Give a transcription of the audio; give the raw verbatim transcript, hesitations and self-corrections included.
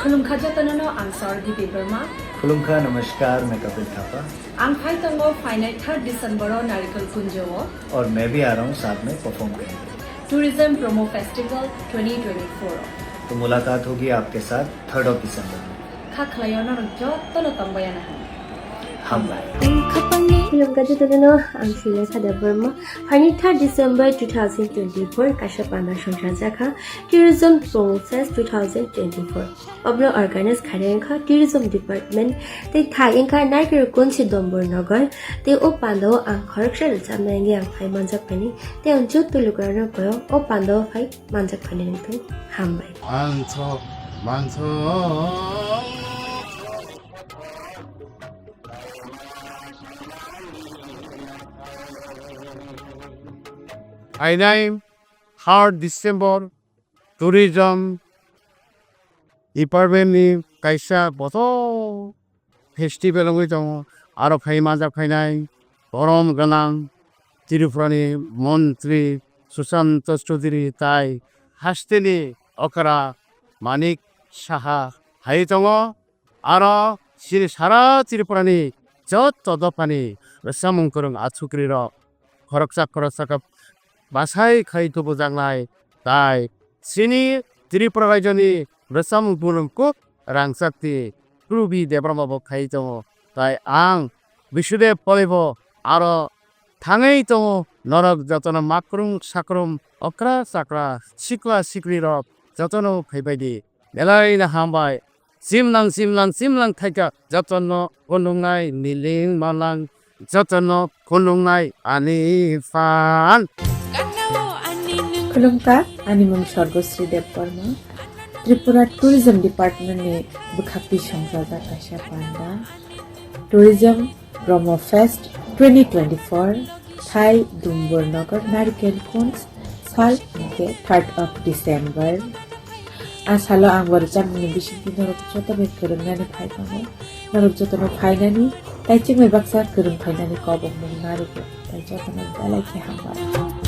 Khulumkha jotono no, ang Saurabhi Debbarma. Khulumkha, namaskar, मैं कपिल Thapa. Ang phai tongo phainai third December o Narikol Kunjo o। और मैं भी आ रहा हूँ, साथ में परफॉर्म करेंगे। Tourism Promo Festival twenty twenty-four o। तो मुलाकात होगी आपके साथ third of December में। Kha khlaio norok jotono tongbai ano hwn। Hambai। Khulumkha jotono no, ang Srilekha Debbarma. Phainai third December two thousand twenty-four kaisa panda songchar jakha Tourism Promo Fest two thousand twenty-four. Obono organize khainai wngkha Tourism Department tei thai wngkha Narikol Kunjo Dombor Nagar tei o panda o ang khoroksa rwchapnai wngwi ang phai manjak phaini tei ang joto lukurokno koyo o panda o phai manjak phaini wngthung. Hambai. Manso, manso. Phainai third December Tourism Department ni kaisa bothor festival wngwi tongo, aro phai manjak phainai borom gwnang Tripura ni montri Sushanta Chowdhury tai hasteni okra Manik Saha hai tongo, aro chini sara Tripura ni joto dopha ni rwchapmung kwrwng achukri rok khoroksa khoroksa khe bachai khai tubujaknai, tai chini Tripura rajyo ni rwchapmung bwrwng kuk rangchak ti Rubi Debbarma bo khai tongo, tai ang Bisudev Palai bo aro thangwi tongo, norok jotono makrung sakrum okra chakra sikla sikli rok jotono phaibai di, belai no hambai. Chimlang, chimlang, chimlang thaika, jotono phunuknai miling malang, jotono phunuknai ani phan. Khulumkha, ani mung Sorgosri Debbarma. Tripura Tourism Department ni bwkhak twi songchajak kaisa panda. Tourism Promo Fest twenty twenty-four, Thai Dumbur Nagar Narikel Kunj, sal hwnkhe third of December. A salo ang bo rwchapmungni bisingtwi norok joto bai kwrwngnani phai tongo. Norok jotono phainani, tai chwngbai baksa kwrwng phainani kobokmung narwgo. Tai jotono belai khe hambai.